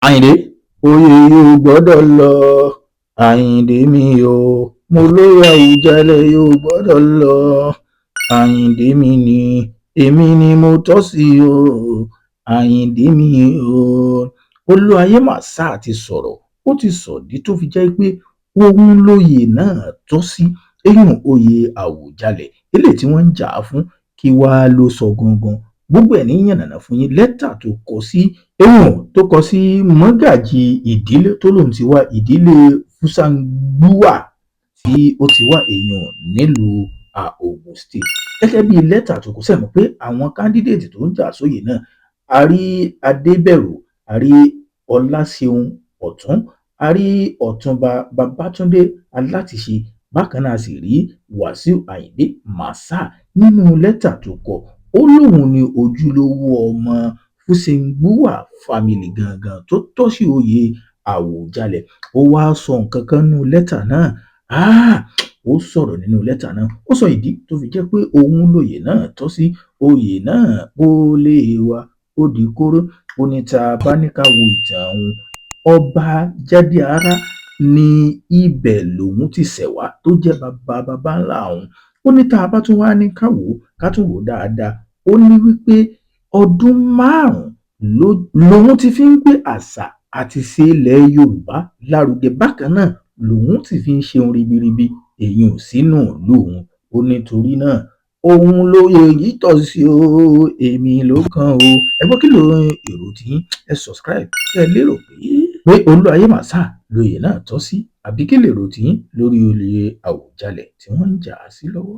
Àyìndé, oyè yìí ò gbọ́dọ̀ lọ. Àyìndé mi o, mo lóye Àwùjalẹ̀ yóò gbọ́dọ̀ lọ. Àyìndé mi ni, èmi ni mo tọ́ sí o. Àyìndé mi o. Olúayé Màsà ti sọ̀rọ̀, ó ti sọ̀dí tó fi jẹ́ pé òun lóye náà tọ́ sí, eyín oyè Àwùjalẹ̀ eléyìí tí wọ́n ń jà á fún. Kí wàá ló sọ gangan? Gbogbo ẹ̀ ní yànnàná fún yín. Lẹ́tà tó kọ sí eyín, tó kọ sí mọ́gàjì ìdílé tó lóun ti wá, ìdílé Fúsàǹgbùwà tí ó ti wá, èèyàn nílùú Ogun State. Gẹ́gẹ́ bí lẹ́tà tó kọ sẹ́mi pé àwọn candidate tó ń jà sóyè náà, a rí Adébẹ̀rò, a rí Ọláṣeun Ọ̀tún, a rí Ọ̀túnba Babátúndé Alátiṣe, bákan náà a sì rí Wàsíù Ayinde Marshal. Nínú lẹ́tà tó kọ, ó lóun ní ojúlówó ọmọ Fúsẹ̀ngbuwà family gangan tó tọ́ sí oyè Àwùjalẹ̀. Ó wáá sọ nǹkan kan nínú lẹ́tà náà. Ó sọ̀rọ̀ nínú lẹ́tà náà, ó sọ ìdí tó fi jẹ́ pé òun lóyè náà tọ́ sí. Oyè náà kó lè wá ó di kóró. Ó ní tá a bá ní ká wo ìtàn òun, ọba Jádíárá ní ibẹ̀ lòun ti ṣẹ̀ wá, tó jẹ́ bàbá baba ńlá òun. Ó ní tá a bá tún wá ní ká wò ó, ká tún wò ó dáadáa, ó ní wípé ọdún 5 lòun ti fi ń gbé àṣà àti ìṣe ilẹ̀ Yorùbá lárugẹ. Bákan náà lòun sì fi ń ṣe ohun ribiribi èyí ò sínú ìlú òun. Ó ní torí náà òun lóye yìí tọ́ sí o, èmi ló kàn o. Ẹ gbọ́, kí ló èrò tí ẹ subscribe? Ṣe ẹ lérò pé Olúayé Màsà lóye náà tọ́ sí, àbí kí lèrò tí lórí oyè Àwùjalẹ̀ tí wọ́n ń jà á sí lọ́wọ́?